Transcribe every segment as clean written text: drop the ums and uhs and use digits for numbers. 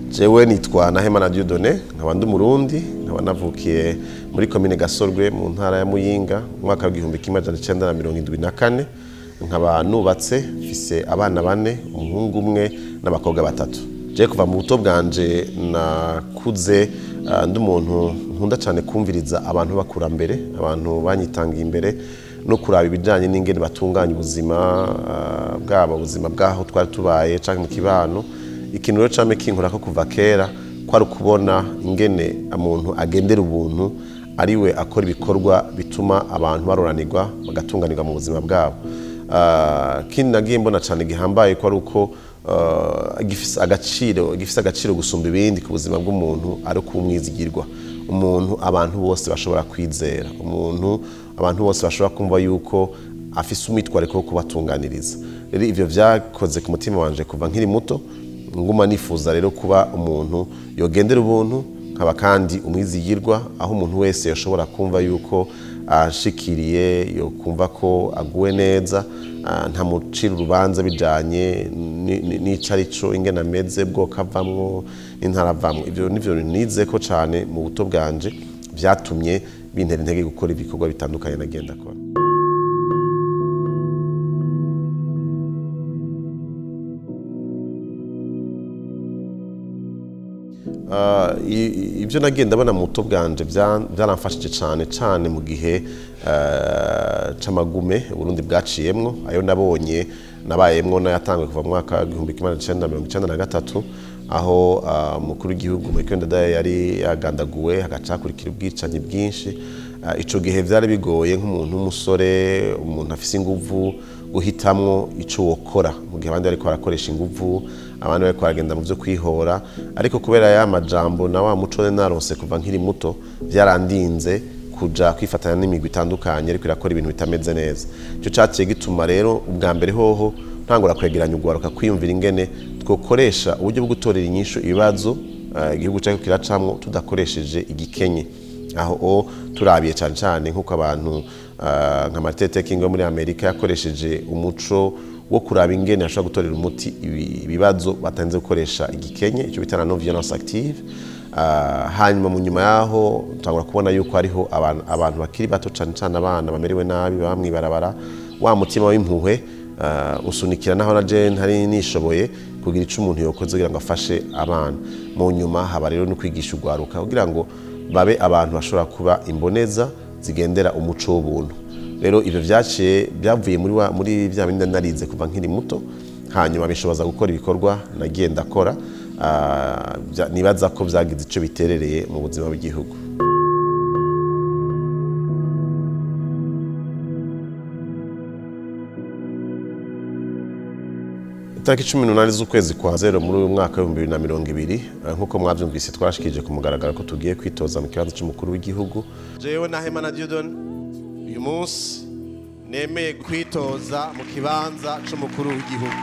Jewe nitwa Nahimana Dieudonné, nkaba ndi Umurundi, nkaba navukiye muri komine Gasorwe mu ntara ya Muyinga mu mwaka w'1974, nkaba nubatse, mfise abana bane, umuhungu umwe n'abakobwa batatu. Je kuva mu buto bwanje nakuze ndi umuntu nkunda cyane kumviriza abantu bakurambere, abantu banyitangiye imbere, no kuraba ibijanye n'ingene batunganya ubuzima bwabo, ubuzima bwaho twari tubaye canke mu kibano. Ikintu rero came kinkora ko kuva kera kwari ukubona ingene umuntu agendera ubuntu, ariwe akora ibikorwa bituma abantu baroranirwa bagatunganirwa mu buzima bwabo. Kindi nagiye mbona cane gihambaye ko ari uko gifise agaciro gusumba ibindi ku buzima bw'umuntu ari kumwizigirwa, umuntu abantu bose bashobora kwizera, umuntu abantu bose bashobora kumva yuko afise umwitwariko wo kubatunganiriza. Rero ivyo vyakoze ku mutima wanje kuva nkiri muto, nguma nifuza rero kuba umuntu yogendera ubuntu, nkaba kandi umwizigirwa, aho umuntu wese yoshobora kumva yuko ashikiriye, yokumva ko aguwe neza, ntamucira urubanza bijanye n'ico arico, ingene ameze, bwoko avamwo n'intara avamwo. Ivyo nivyo nize ko cane mu buto bwanje, vyatumye bintera intege gukora ibikorwa bitandukanye nagenda akora. Ibyo nagenda mbona mu buto bwanje byaramfashije cane cane mu gihe c'amagume Burundi bwaciyemwo, ayo nabonye nabayemwo nayatanguye kuva mu mwaka 1993, aho umukuru w'igihugu Melchior Ndadaye yari yagandaguwe, hagaca hakurikira ubwicanyi bwinshi. Ico gihe vyari bigoye nk'umuntu w'umusore, umuntu afise inguvu, guhitamwo ico wokora mu gihe abandi bariko barakoresha inguvu, abandi bariko baragenda mu vyo kwihora. Ariko kubera ya majambo na wa muco naronse kuva nkiri muto, vyarandinze kuja kwifatanya n'imigwi itandukanye ariko irakora ibintu bitameze neza. Ico caciye gituma rero ubwa mbere hoho ntangura kwegeranya ugwaruka, kwiyumvira ingene twokoresha uburyo bwo gutorera inyishu ibibazo igihugu cyacu kiracamwo tudakoresheje igikenye. Aho turabiye cane cane nkuko abantu nka Martin Luther King wo muri Amerika yakoresheje umuco wo kuraba ingene ashobora gutorera umuti ibibazo batanze gukoresha igikenye, icyo bita non violence active. Hanyuma mu nyuma yaho tangura kubona yuko hariho abantu bakiri bato cane cane abana bamerewe nabi baba mw'ibarabara, wa mutima w'impuhwe usunikira naho na je ntari nishoboye kugira ico umuntu yokoze kugira ngo afashe abana. Mu nyuma haba rero no kwigisha ugwaruka kugira ngo babe abantu bashobora kuba imboneza zigendera umuco w'ubuntu. Rero ivyo vyaciye byavuye muri vya bindi narize kuva nkiri muto, hanyuma bishoboza gukora ibikorwa nagiye ndakora, nibaza ko vyagize ico biterereye mu buzima bw'igihugu. Itariki 18 z'ukwezi kwa 0 muri uyu mwaka wa 2020, nkuko mwavyumvise twarashikije ku mugaragaro ko tugiye kwitoza mu kibanza c'umukuru w'igihugu. Jewe Nahimana Dieudonné uyu munsi nemeye kwitoza mu kibanza c'umukuru w'igihugu.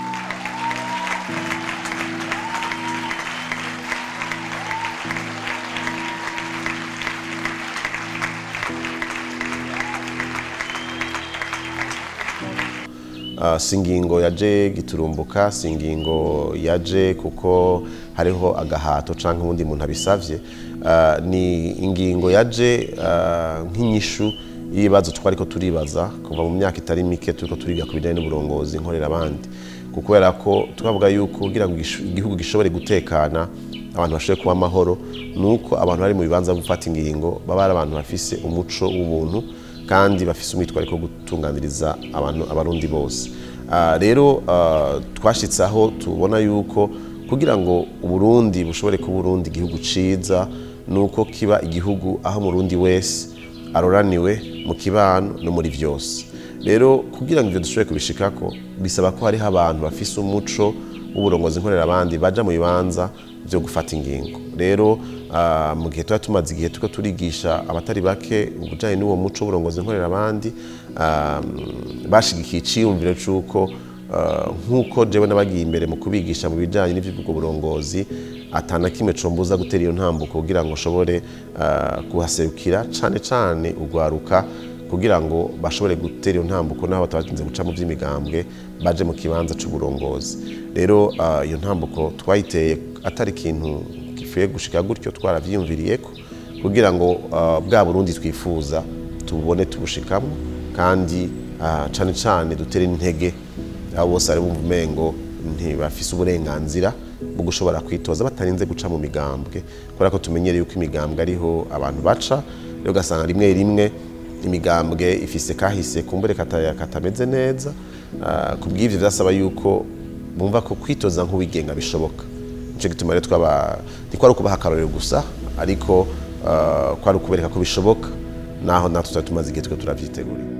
Singingo yaje giturumbuka, singingo yaje kuko hariho agahato canke ubundi muntu abisavye, ni ingingo yaje nk'inyishu y'ibibazo twariko turibaza kuva mu myaka itari mike turiko turiga ku bijanye n'uburongozi nkorera abandi, kubera ko twavuga yuko kugira ngo igihugu gishobore gutekana, abantu bashobore kuba amahoro, nuko abantu bari mu bibanza gufata ingingo baba ari abantu bafise umuco w'ubuntu kandi bafise umwitwariko wo gutunganiriza abantu abarundi bose. Rero twashitse aho tubona yuko kugira ngo Uburundi bushobore kuba Uburundi igihugu ciza, nuko kiba igihugu aho Umurundi wese aroraniwe mu kibano no muri vyose. Rero kugira ngo ivyo dushobore kubishikako bisaba ko hariho abantu bafise umuco w'uburongozi nkorera abandi baja mu bibanza vyo gufata ingingo. Rero mu gihe tuba tumaze igihe turiko turigisha abatari bake ubujanye n'uwo muco w'uburongozi nkorera abandi, bashigikiye iciyumviro c'uko nkuko jewe nabagiye imbere mu kubigisha mu bijanye n'ivy'ubwo burongozi, atana kimwe combuza gutera iyo ntambuko kugira ngo nshobore kuhaserukira cane cane ugwaruka, kugira ngo bashobore gutera iyo ntambuko naho batabatinze guca mu by'imigambwe baje mu kibanza c'uburongozi. Rero iyo ntambuko twayiteye atari ikintu gifuye gushika gutyo, twaravyiyumviriyeko kugira ngo bwa Burundi twifuza tubone tubushikamo, kandi cane cane dutere intege abo bose ari bumva umengo ntibafise uburenganzira bwo gushobora kwitoza batarinze guca mu migambwe, kubera ko tumenyereye yuko imigambwe ariho abantu baca. Rero ugasanga rimwe rimwe imigambwe ifise kahise kumbure katameze neza. Kubw'ivyo vyasaba yuko bumva ko kwitoza nk'uwigenga bishoboka. Nico gituma rero ntikwari ukubaha akarorero gusa, ariko kwari ukubereka ko bishoboka, naho natwe tutari tumaze igihe turiko turavyitegurira.